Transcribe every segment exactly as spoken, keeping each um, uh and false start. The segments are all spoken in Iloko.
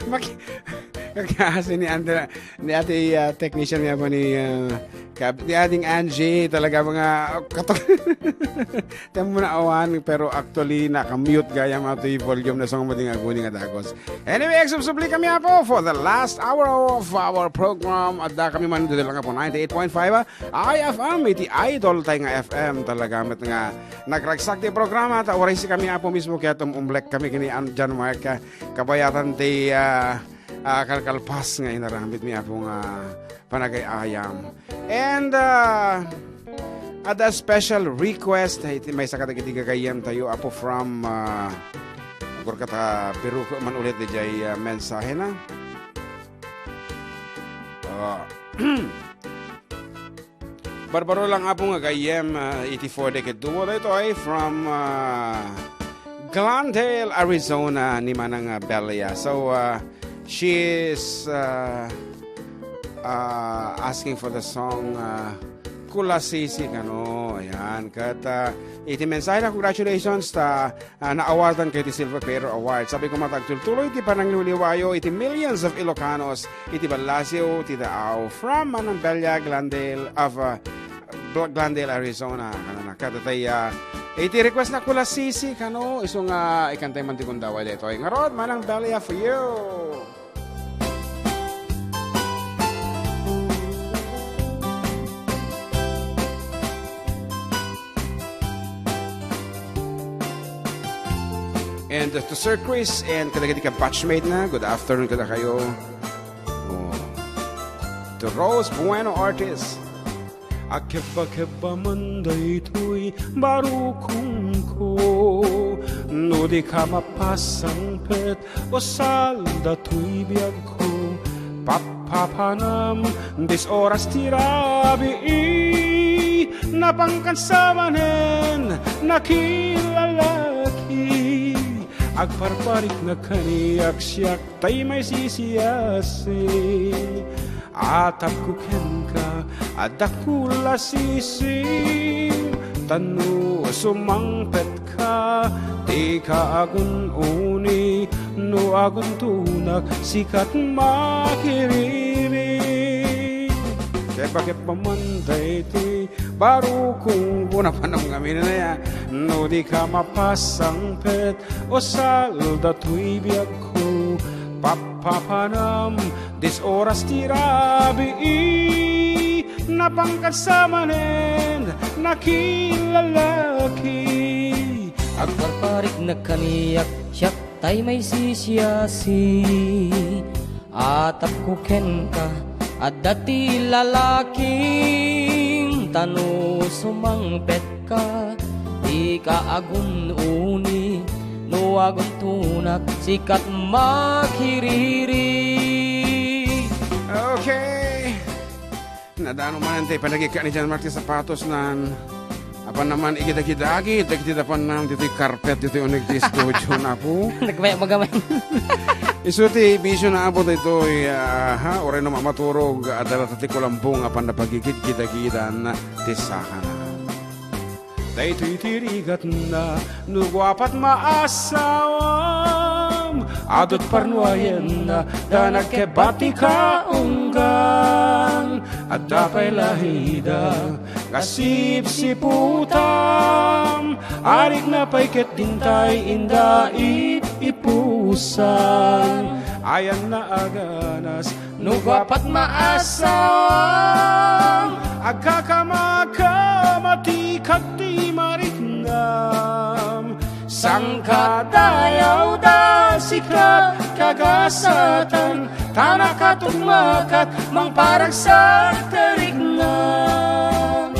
Maki-, kakasi ni Andra, ni ate, ah, technician nga po ni, ah, kab-, ni ating Angie, talaga mga, ah, kato-, Tiyempo na awan, pero actually, naka-mute gayam atoy volume na song mo din aguni nga dagos. Anyway, agsubsubli kami, Apo, for the last hour of our program. Adda kami man dito lang po, ninety-eight point five, ah, I F M, iti idol tayo nga F M. Talaga, met nga nagragsak ti programa, ta oras si kami, Apo, mismo, kaya tumumlek kami kini an John Mark, ah, kabayatan ti, ah, ah, kalkalpas nga inaramid mi, Apo, nga panagay-ayam. And, ah, adda special request, ay, iti maysa kadagiti gagayyem tayo, Apo, from, ah, agor kata, pero man ulit, dijay, ah, mensahe na. Ah, Barbaro lang, Apo, nga gayyem, ah, iti four decade duo daytoy from, ah, Glendale, Arizona, ni Manang, ah, Belia. So, ah, she is, ah, ah, asking for the song, ah, Kulasisi kano. Ayan. Ket, ah, iti mensahe na, congratulations ta ah, naawardan kayo ti Silver Creator Award. Sabi ko, matagtultuloy ti panangliwliwayo iti millions of Ilocanos iti ballasiw ti daaw. From Manang Belia, Glendale of, ah, Bl-, Glendale, Arizona. Kanana, kadatay, ah, iti request na Kulasisi kano, isu nga ikantay man ti gundaway daytoy. Ngarud, Manang Belia for you. And to Sir Chris and kadagiti ka-batchmate na, good afternoon kadakayo. Oh. To Rose Bueno Artist. Akebba-kebba man daytoy barukongko, no di ka mapasangpet, o salda toy biagko. Papapanam, dis oras ti rabii, napangkan sa manen, nakilalaki. Agparpariknak kaniak siak, tay maisisiasi. Atapko kenka, adda kulasisi, ta no sumangpetka, dika agun-uni, no aguntonak, sika ti makiriri. Kebakeb man daytoy barukongko, napanam ngamin a, no dika mapasangpet, o salda toy biagko, papapanam, dis oras ti rabii, napangkan sa manen, nakilalaki. Agparpariknak kaniak, siak tay maisisiasi. Atapko kenka, adda ti lalaking, ta no sumangpetka, dika agun-uni, no aguntonak, sika ti makiriri. Okay. Nadano man ti panagikka ni John Mark ti sapatos nan. Apan naman igidagidagid dagiti dapanna ditoy carpet ditoy uneg ti studio na, Apo. Nagmay-, magamay. Isu ti bisio na, Apo, ditoy, ah, ha, uray no mamaturog, adda latta ti kulambo nga apan napagigidgidagidan ti sakana. Daytoy ti rigatna, no guapat maasawam, adut parnuayenna, da nagkebat ti kaunggan. Adda pay lahida nga sipsiputam, arikna pay ket dintay inda ip-ipusan. Ayanna a ganas, no guapat maasawam, agkakamakam a tikak ti mariknam. Sangkadayawda sika kagasatan, ta nakatukmakat mangparagsak ti riknam.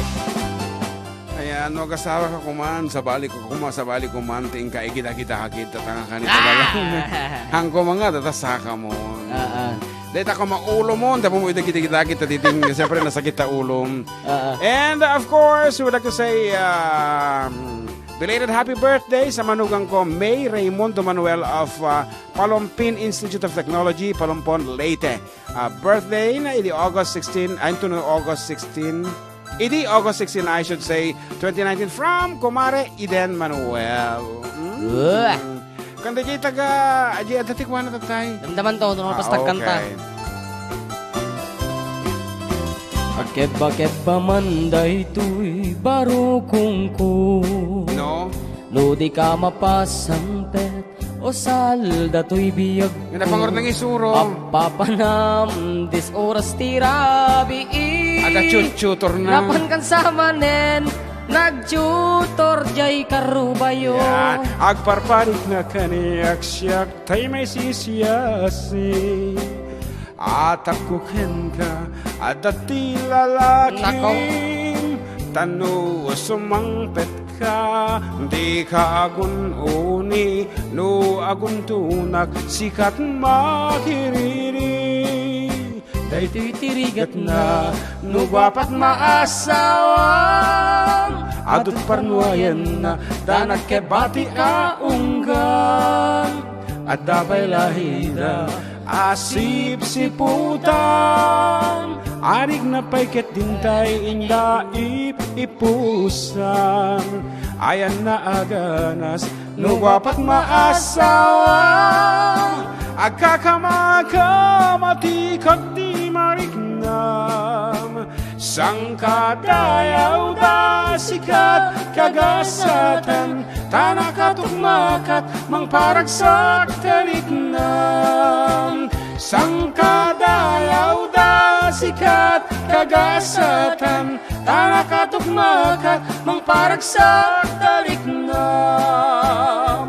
Ayan, no agasawa ka kuman, sabali ko kuma, sabali kuman, ti inka igidagidagid, tatanga ka ni talaga. Ah. Hangko mga, tatasaka mo. Ah, ah. Dahil ta kuma ulo mo, tapos mo idagidagid, ta diding, siyempre, nasakit ta ulo. Ah, ah. And, of course, we would like to say, um, belated happy birthday sa manugang ko, May Raymundo Manuel of, uh, Palompin Institute of Technology, Palompon, Leyte. Uh, birthday na idi August sixteen, ay, ito na August sixteen. Idi August sixteen, I should say, twenty nineteen, from Kumare Eden Manuel. Mm. Uah. Anda jay taga, ajay adda ti kuana, tatay. Damdaman to, no, ah, pas tagkanta. Okay. Agkebba-kebba man daytoy barukongko. No? No di ka mapasangpet, o sal datoy biag. Nga napangor nang isuro. Appapanam dis oras ti rabii. Ada chuchutor na. Napan kan samanen, nagchutor jay karrubayo. Yan. Agparparik na kaniak siak, tay may sisiasi. Atapko kenka, adda ti lalakim. Nako. Tano sumangpet ka, dika agun-uni, no aguntonak, sikat makiriri. Daytoy ti rigatna, no guapat maasawam. Adut parnuayenna, danak kebati a unggan. Adda pay lahida a sipsiputan. Arigna pay ket dintay inda ip-ipusan. Ayanna a ganas no guapat maasawa. Agkakamaka, matikag ti mariknam. Sangkadayaw da sikat kagasatan, ta nakatukmakat mangparagsak ta riknam. Sangkadayaw da sikat kagasatan, ta nakatukmakat mangparagsak ta riknam.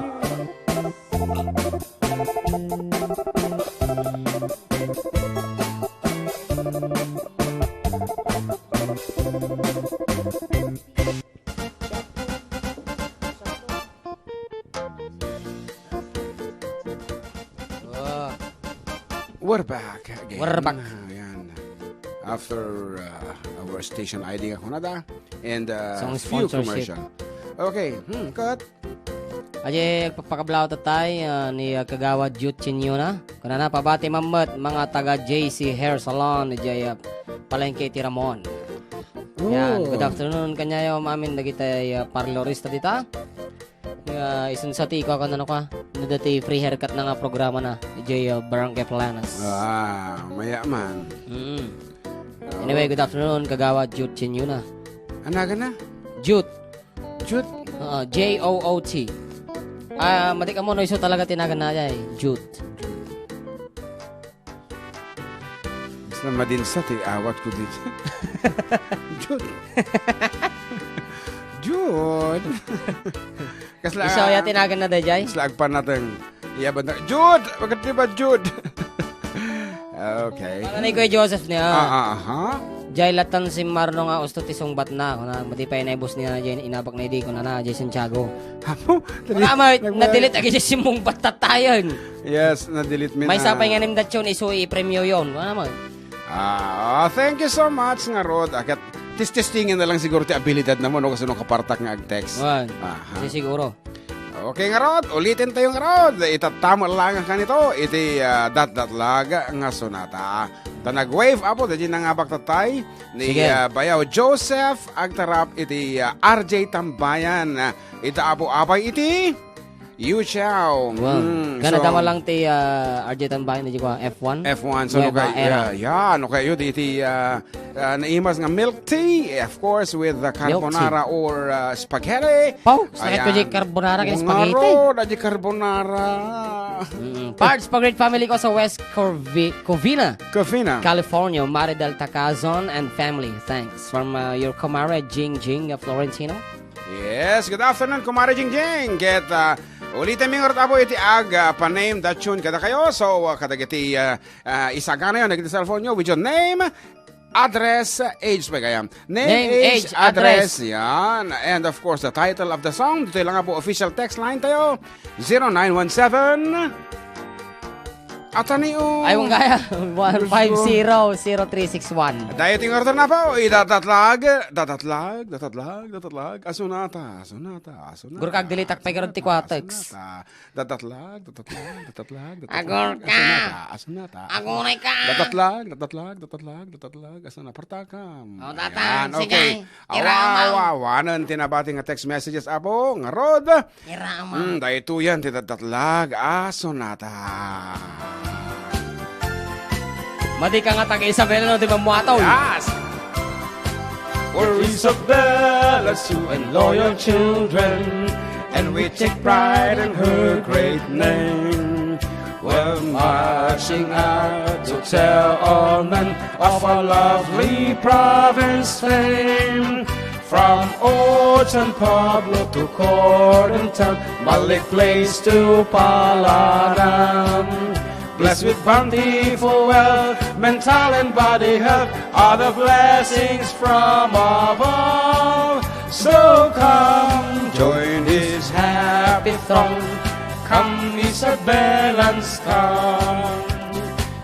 Oh. We're back again. We're back. Ayan. After, uh, our station I D nga kunada and, uh, song few sponsorship. Commercial. Okay. Hmm, cut. Ajay, agpapakablaw tatay, ah, ni, ah, Kagawad Jude Chinyona. Kunana, pabati mammet, mga taga J C Hair Salon, jay, ah, palengke ti Ramon. Yan, oh. Good afternoon, kanyayo, amin, dagiti, ah, parlorista dita. Ah, isun sa ti ikaw, kanano ka? No dati free haircut na nga programa na, jay, ah, Barangay Planas. Ah, mayaman. Mm. Oh. Anyway, good afternoon, Kagawad Jude Chinyona. Anagan na? Jude. Jude? Oo, J O O T. Ah, matik mo no isu talaga ti naganna jay, Jude. Basta madinsa ti awat ko dito. Jude. Jude. Kasla, isu ya ti naganna dayjay? Kasla agpannateng. Iya, banda. Jude! Bakit di ba, Jude? Okay. Ano ni Kuya Joseph niya? Ah, ah, aha. Jay latan si Marno nga usto ti sungbat na. Kuna, madi pa inay boss niya, jay inabak na idi, kuna na, jay Santiago. Apo? Kuna, ma, nag-, na-delete agi jay si mungbat tatayan. Yes, na-delete mi na. May sapay nga nim datyon, isu i-premio yon. Kuna mo. Ah, oh, thank you so much, nga Rod. Akat, tistestingan na lang siguro ti abilidad na mo, no? Kasi no kapartak nga ag-text. Wan. Aha. Kasi siguro. Okay, ngarud, ulitin tayo, ngarud. Itattama lang kanito, iti, ah, datdatlag nga sonata. Ta nag-wave, apo, dagiti nangabak tatay ni, sige, ah, Bayaw Joseph, agtarap iti, ah, R J Tambayan. Ah, ita apo apay iti Yu Chao. Wow. Mm, kanada so, mo lang ti, ah, R J Tambayan, di ko, ah, F one? F one, so, Nueva no kay, Era. Yeah, yeah, no kayo, di ti, ah, Ah, naimas nga milk tea, of course, with the milk tea, carbonara or, ah, spaghetti. Pau, sakit ko, ayan, di carbonara kay spaghetti. Nga ro, da di carbonara. Mm. Parts pa great family ko sa West Corvi-, Covina, Covina, California, Maridel Tacazon and family. Thanks. From, ah, your kumare, Jing Jing, ah, Florentino. Yes, good afternoon, kumare Jing Jing. Ket, ah, ulitin mi ngarud, apo, iti ag, ah, pa-name that tune kada kayo. So, ah, kadagiti, ah, ah, isagana yon, dagiti cellphone nyo with your name, address, age pa kaya. Name, name, age, age, address, address. Yan. And of course, the title of the song. Dito lang po, official text line tayo. Zero nine one seven, Atanio. Ay, wang kaya. One five zero zero three six one. Dayo ti ngarud na po. Idadatlag. Dadatlag, dadatlag, dadatlag. Asunata, asunata, asunata. Gurkag, dilitak pay garud ti kuatex. Asunata. Dadatlag, dadatlag, dadatlag, dadatlag. Agurka. Asunata, asunata. Agurka. Dadatlag, dadatlag, dadatlag, dadatlag. Asuna, partakam. O, tatan, ayan, sige. Okay. Awa, awa, awanen ti nabati nga text messages, apo, ngarud. Iraman. Hmm, daytoyen ti dadatlag a sonata. Madi ka nga taga-Isabela, no, di ba, muataw? Yes. We're Isabella's true and loyal children, and we take pride in her great name. We're marching out to tell all men of our lovely province fame. From Old San Pablo to Cordon Town, Malik Place to Palanan. Blessed with bountiful wealth, mental and body health are the blessings from above. So come, join this happy throng. Come, Isabelans, come.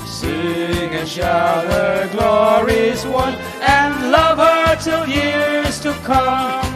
Sing and shout her glories won, and love her till years to come.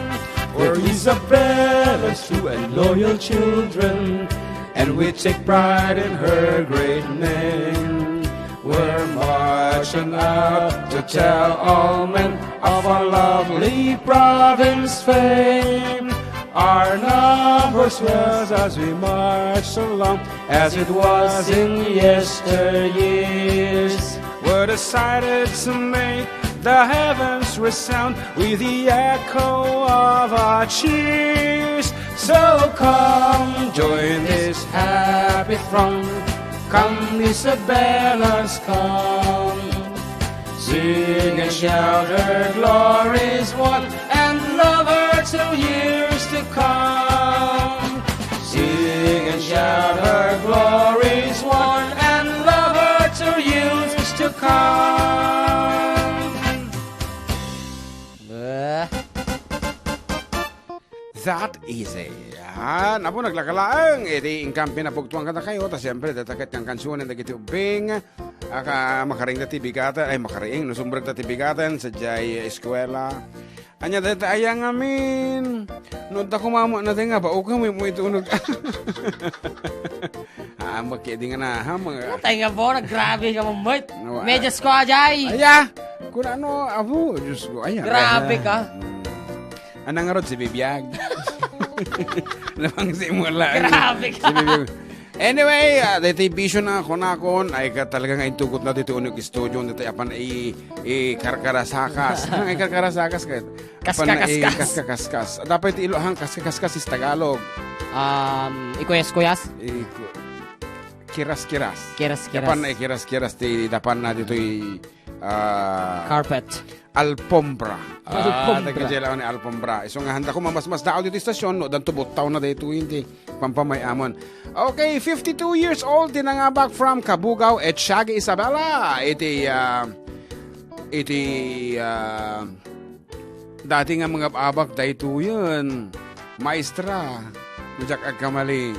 We're Isabella's true and loyal children, and we take pride in her great name. We're marching out to tell all men of our lovely province fame. Our numbers swells as we march along, as it was in yesteryears. We're decided to make the heavens resound with the echo of our cheers. So come, join this happy throng. Come, Isabellas, come. Sing and shout her glories won, and love her till years to come. Sing and shout her glories won, and love her till years to come. Bah. That easy. Yan. Apo, naglakalaeng iti inkan pinapugtuan kadakayo. Ta siyempre, dataket kang kansunen dagiti ubbing. Aka, makaring dati bigaten. Ay, makaring. No, sumrek dati bigaten. Sadiay eskuela. Anya dati aya ngamin. No, da kumama na tayo nga ba? O kami mo ito unag. Ah, makiting na, ha, mga Tay nga po, grabe ka, mamit. Medyas ko, ajay. Aya, kung ano, apo, Diyos ko, aya. Grabe ka. Hmm. Anang arot si Bibiag. Labang si Mula. Grabe ka. Si Bibiag. Anyway, ah, daytoy bisyo na kunakon, ay ka talaga nga intugot na dito unog studio, dito apan i, i karkarasakas. Ay karkarasakas ka. Apan i kaskakaskas. Kaskakaskas. Dapat ti ilo hang kaskakaskas is Tagalog. Um, ikuyas-kuyas? Iku-, kiras-kiras. Kiras-kiras. Dapan i kiras-kiras ti dapan na ditoy, ah, carpet. Alpombra. Alpombra. Ah, taga Jelaw ni alpombra. Isu nga handa ko mamasmas daaw dito istasyon, no, danto buttaw na dito, hindi. Pampamay-amon. Okay, fifty-two years old, tinangabak from Cabugao, Etiaga, Isabela. Iti, ah, iti, ah, dati nga mga abak daytoyen. Maestra, diak agkamali.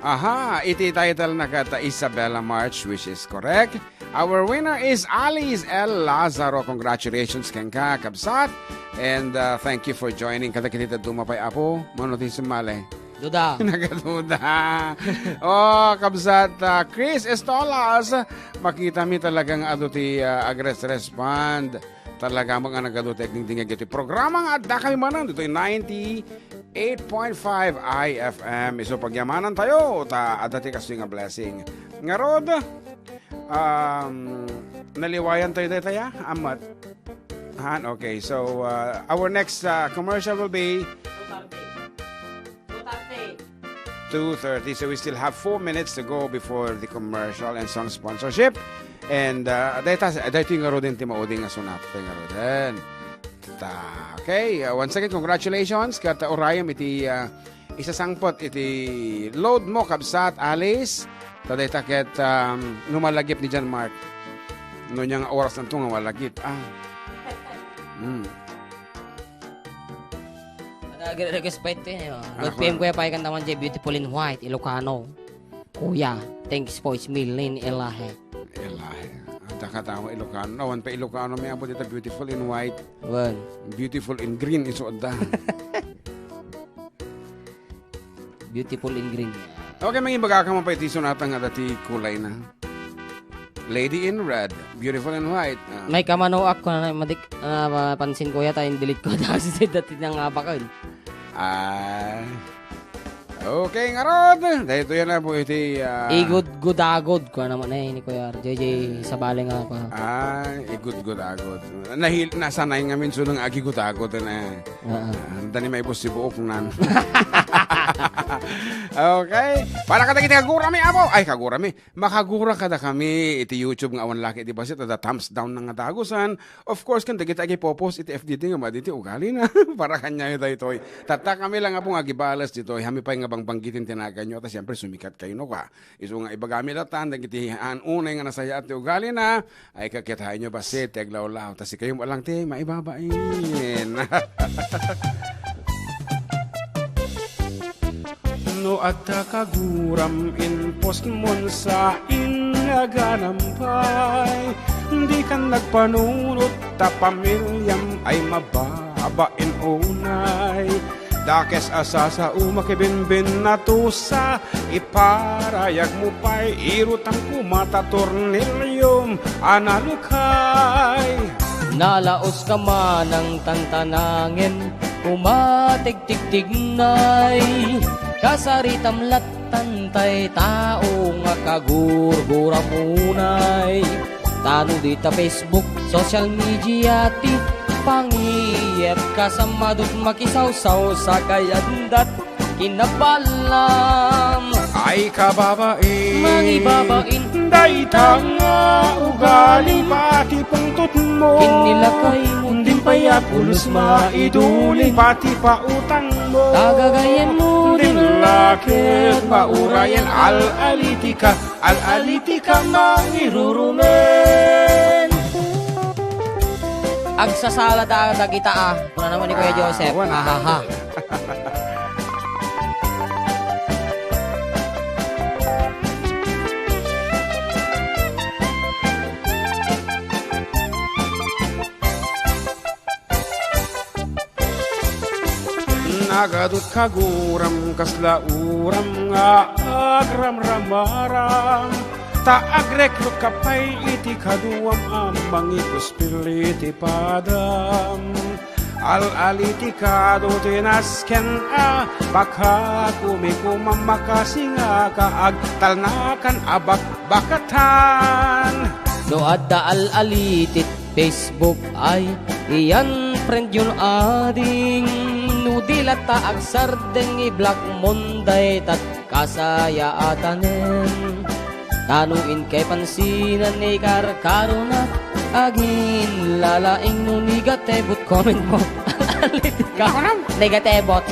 Aha, iti title na kata Isabella March, which is correct. Our winner is Alice L Lazaro. Congratulations kenka, kabsat. And, uh, thank you for joining. Kada kita duma pay, apo, mano ti sumali? Duda. Nagaduda. Oh, kabsat, uh, Chris Estolas, makita mi talagang adu ti, uh, agres-respond. Talaga mga nagaduda, agdingdingag iti programa nga adda kami manan ditoy ninety-eight point five I F M. Isu pagyamanan tayo, ta adda ti kastoy nga blessing. Ngarud, um, naliwayan tayo daytaya, amat. Han, okay. So, uh, our next, uh, commercial will be two thirty. So we still have four minutes to go before the commercial and song sponsorship. And, uh, dayta, daytoy ngaruden ti maudi nga sonata, daytoy ngaruden. Ta, okay, uh, once again, congratulations ket urayem iti, uh, isasangpet iti load mo, kabsat, Alice. Ta dayta ket, um, no malagip ni John Mark. No nia nga oras nanto nga malagip. Ah. Hmm. Ada request pa ito, eh, oh. Good P M, kuya, pakikantaman dyan, Beautiful in White, Ilocano. Kuya. Thanks po, Smilin Elahe. Elahe. Adda katawa Ilocano. Awan pa Ilocano, may apo dita beautiful in white. Wen. Beautiful in green, isuadda. Beautiful in green. Okay, mangibaga ka man pa iti sunatan nga dati kulay na. Lady in red, beautiful in white. Ah. May kamanoak ko na madik, ah, mapansin ko yata yung delete ko dahil sa dati nang abakan. Ah. Okay, ngarud. Dahil ito yan na po iti, ah, igudgudagod ko naman eh, ni Kuya R J J Sabali nga ako. Ah, igudgudagod. Nahil, nasanay nga minsan ng agigudagod na. Oo. Ah, dani may bus si buok nan. Okay. Para kadagiti kagurami, apo. Ay, kagurami. Makagura kada kami iti YouTube nga awan laki iti bassit, adda thumbs down na nga dagusan. Of course, ken dagiti agipopost iti F D D nga madi ti ugali na. Para kaniayo daytoy. Tatta kami lang nga pong agibales ditoy. Hami pay nga bangbanggitin ti naganyo. Ta siyempre, sumikat kayo, no, ka? Isu nga ibagami latan, dagiti an unay nga nasayaat ti ugali na. Ay, kakitaenyo bassit, ti aglawlaw. Ta sikayo lang ti maibabain. No adda kaguram, in-post mon sa in nga ganampay. Dikan nagpanunot ta pamiliam ay mababain unay. Dakes a sasao makibinbin natusa, iparayagmo pay, irutam koma ta torniliom a nalukay. Nalaos ka manang tantanangen, umatigtigtignay. Kasaritam lattantay tao nga kagurguram unay. Ta no dita Facebook, social media ti pangiyetka sa madut makisawsaw sa kayandat. Kinabalam. Ay, kababain. Mangibabain. Dayta nga ugali pati pungtotmo. Kinilakaymo. Dimpay a pulos maiduling pati pautangmo. Agagayanmo. Dimlaket maurayen al-alitika. Al-alitika mangirurumen. Agsasala da dagita, ah. Kuna naman ni Kuya Joseph. Awan. Ahaha. Nagadut kaguram kasla uram nga agramramaram. Ta agrekrut ka pay iti kaduam a mangikuspil iti padam. Al-aliti kado ti nasken a baka kumikumamakasingaka agtalnakan a bakbakatan. No adda al-alitit Facebook ay iyan friend yun ading. No di latta agsardeng i-block mon daytat kasayaatanen. Tano inkay pansinan ni karkarona agin lalaing no negative comment mo. Negative.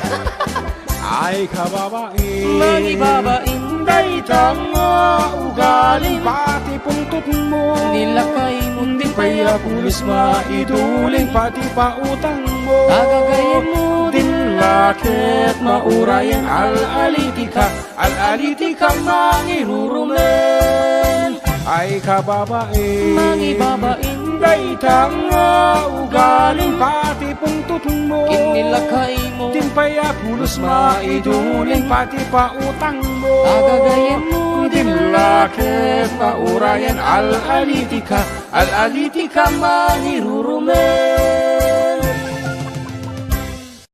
Ay, kababain. Mangibabain. Dayta nga ugaling pati pungtot mo. Nilakay mo. Dimpay a pulos maiduling pati pautang mo. Agagayan mo. Dimlaket maurayen al-alitika. Al-alitika mangirurumen. Ay, kababain. Mangibabain. Dayta nga ugaling pati pungtot mo. Kinilakay mo. Dimpay a pulos maiduling pati pautang mo. Agagayan mo. Dimlaket maurayen al-alitika. Al-alitika mangirurumen.